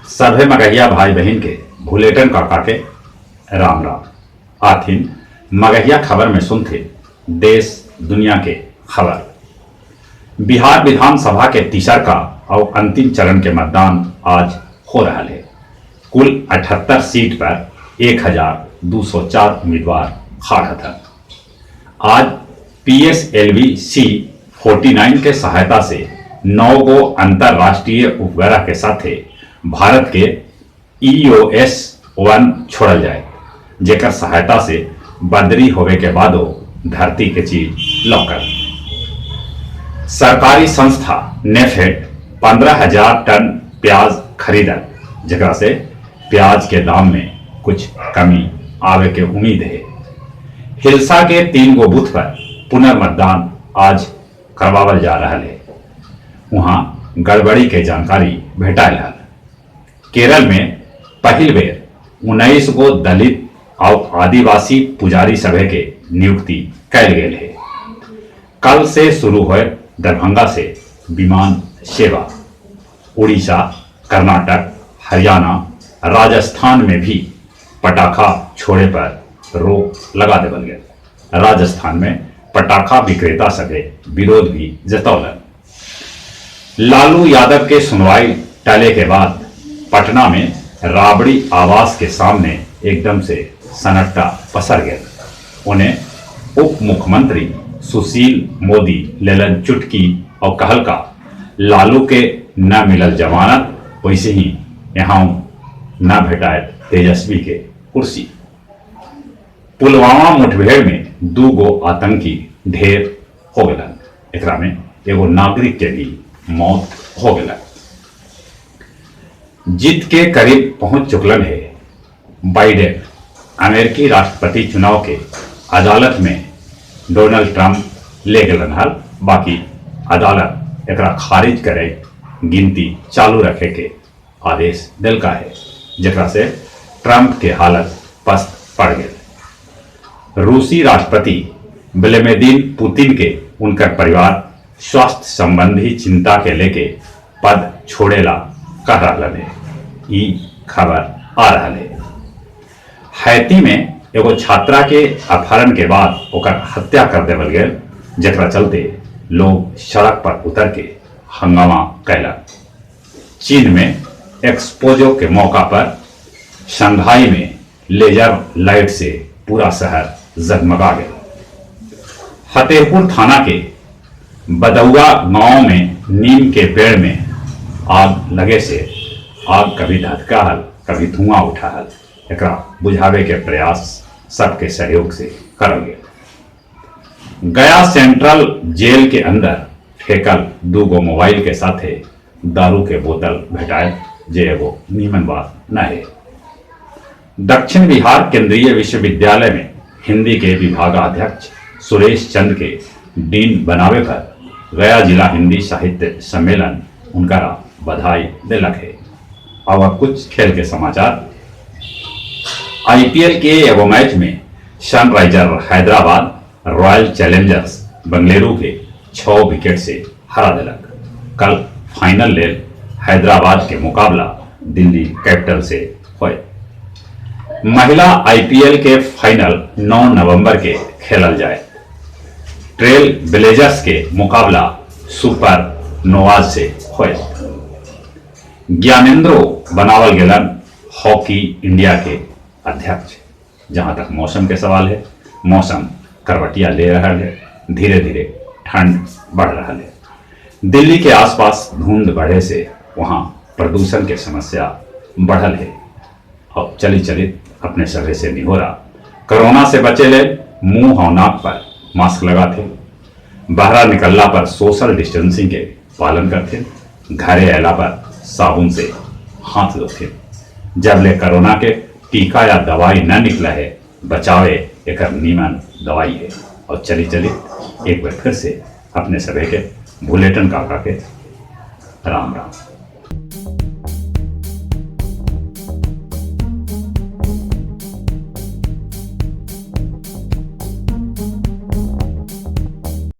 सभे मगहिया भाई बहिन के भुलेटन काका के राम राम। आथिन मगहिया खबर में सुनथे देश दुनिया के खबर। बिहार विधानसभा के तीसर का और अंतिम चरण के मतदान आज हो रहा है। कुल 78 सीट पर 1204 उम्मीदवार खड़ा था। आज PSLV C-49 के सहायता से 9 गो अंतरराष्ट्रीय उपग्रह के साथे भारत के EOS-1 छोड़ल जाए, जेकर सहायता से बदरी होवे के बादो धरती के चीज लौकल। सरकारी संस्था नेफेड 15,000 टन प्याज खरीदल, जेकरा से प्याज के दाम में कुछ कमी आवे के उम्मीद है। हिलसा के 3 गो बूथ पर पुनर्मतदान आज करवावल जा रहा है। वहां गड़बड़ी के जानकारी भेटायल हल। केरल में पहिल बेर 19 गो दलित और आदिवासी पुजारी सभा के नियुक्ति कैल गेल है। कल से शुरू हुए दरभंगा से विमान सेवा। उड़ीसा, कर्नाटक, हरियाणा, राजस्थान में भी पटाखा छोड़े पर रोक लगा देवल गया। राजस्थान में पटाखा विक्रेता सभे विरोध भी जतौलन। लालू यादव के सुनवाई टले के बाद पटना में राबड़ी आवास के सामने एकदम से सन्नाटा पसर गया। उन्हें उप मुख्यमंत्री सुशील मोदी लेलन चुटकी और कहलका लालू के न मिलल जमानत, वैसे ही यहाँ न भेटाए तेजस्वी के कुर्सी। पुलवामा मुठभेड़ में 2 गो आतंकी ढेर हो गलन। एकरा में एगो नागरिक के भी मौत हो गलन। जीत के करीब पहुंच चुकलन है बाइडेन। अमेरिकी राष्ट्रपति चुनाव के अदालत में डोनाल्ड ट्रंप ले गलन हल, बाकी अदालत एकरा खारिज करे गिनती चालू रखे के आदेश दिलका है, जेकरा से ट्रंप के हालत पस्त पड़ गई। रूसी राष्ट्रपति व्लादिमीर पुतिन के उनकर परिवार स्वास्थ्य संबंधी चिंता के लेके पद छोड़ेला कह रहा है। ई खबर आ रहा है। हैती में एगो छात्रा के अपहरण के बाद ओकर हत्या कर देवल गेल, जेकरा चलते लोग सड़क पर उतर के हंगामा कैलक। चीन में एक्सपोजो के मौका पर शंघाई में लेजर लाइट से पूरा शहर जगमगा गया। फतेहपुर थाना के बदौआ गांव में नीम के पेड़ में आग लगे से आग कभी धधका हल, कभी धुआं उठा हल। एकरा बुझावे के प्रयास सबके सहयोग से करल गया। गया सेंट्रल जेल के अंदर फेंकल 2 गो मोबाइल के साथे दारू के बोतल भेटाए, जे एगो नीमन बात न है। दक्षिण बिहार केंद्रीय विश्वविद्यालय में हिंदी के विभागाध्यक्ष सुरेश चंद के डीन बनावे पर गया जिला हिंदी साहित्य सम्मेलन उनका बधाई दिलक है। अब कुछ खेल के समाचार। आईपीएल के एगो मैच में Sunriser Hyderabad Royal Challengers Bengaluru के 6 विकेट से हरा दिलक। कल फाइनल लेल हैदराबाद के मुकाबला दिल्ली कैपिटल से होए। महिला आईपीएल के फाइनल 9 नवंबर के खेलल जाए। ट्रेल ब्लेजर्स के मुकाबला सुपर नोवाज से होए। ज्ञानेंद्रो बनावल गेलन हॉकी इंडिया के अध्यक्ष। जहां तक मौसम के सवाल है, मौसम करवटिया ले रहा है, धीरे धीरे ठंड बढ़ रहा है। दिल्ली के आसपास धुंध बढ़े से वहां प्रदूषण के समस्या बढ़ल है। और चली चली अपने सभे से निहोरा, कोरोना से बचे ले मुंह और नाक पर मास्क लगाथे, बाहर निकलला पर सोशल डिस्टेंसिंग के पालन करथे, घरे अला पर साबुन से हाथ धोथे। जब ले कोरोना के टीका या दवाई न निकला है, बचावे एक नीमन दवाई है। और चली चली एक बार फिर से अपने सभे के भुलेटन काका के राम राम।